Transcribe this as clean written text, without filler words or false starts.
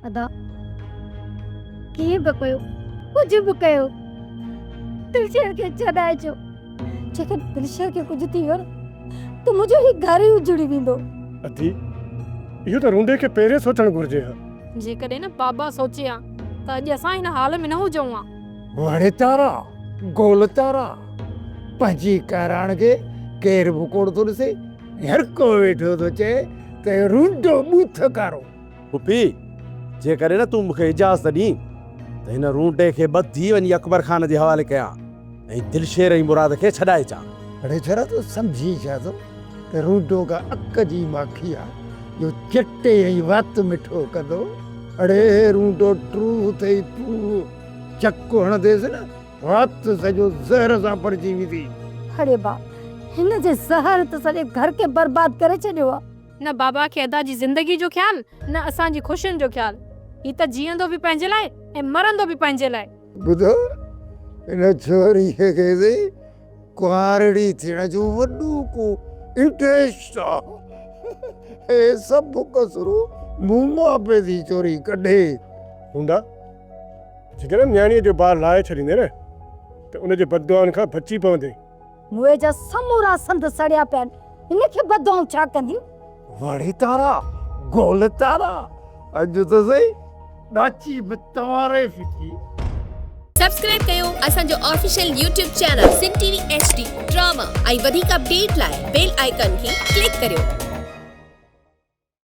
ادا ڪيئن به ڪيو ڪجهه به ڪيو دلشير کي ڇڏائجو جيڪڏهن دلشير کي ڪجهه ٿي ويو نه ته منهنجو هي گهر ئي اجڙي ويندو. ادي اهو ته رونڊي کي پهرين سوچڻ گهرجي ها. جيڪڏهن نه بابا سوچي ها ته اڄ اسان هن حال ۾ نه هجون ها. وڙ تارا گول تارا پنهنجي ڪهراڻ کي ڪير به ڪونه ٿو ڏسي هر ڪو ويٺو ٿو چئي ته رونڊو ٻوٿ ڪارو. پڦي، جيڪڏهن نه تون مون کي اجازت ڏين ته هن رونڊي کي ٻڌي وڃي اڪبر خان جي حوالي ڪيان ۽ دلشير ۽ مراد کي ڇڏائي اچان. اڙي ڇورا تون سمجهين ڇا ٿو ته رونڊو ڪا اڪ جي ماکي آ جو چٽي ۽ وات مٺو ڪندو. اڙي رونڊو ٽوهه اٿئي ٽوهه، چڪ هڻنديس نه وات سڄو زهر سان ڀرجي ويندي. اڙي با، هن جي زهر ته سڄي گهر کي برباد ڪري ڇڏيو آ. نه بابا کي ادا جي زندگي جو خيال نه اسان جي خوشين جو خيال. هي ته جيئندو به پنهنجي لاء ۽ مرندو به پنهنجي لاء. ٻڌو هن ڇوريء کي سهي ڪنوارڙي ٿيڻ جو وڏو ڪو انٽريسٽ آ. هي سڀ ڪسرون مون مان پئي ٿي چوري ڪڍي. هوندا جيڪڏهن نياڻيء جو بار لاهي ڇڏيندين نه ته ان جي بددعائن کان بچي پوندين. موئي جا سمورا سنڌ سڙيا پيا آهن، هن کي بددعائون ڇا ڪنديون؟ وڙي تارا، گول تارا، اڄ ته سهي ڏاچي به تنواري ڦٽي. سبسڪرائب ڪيو اسان جو official YouTube channel Sindh T V H D drama ۽ وڌيڪ اپڊيٽ لاء بيل آئيڪان کي ڪلڪ ڪريو.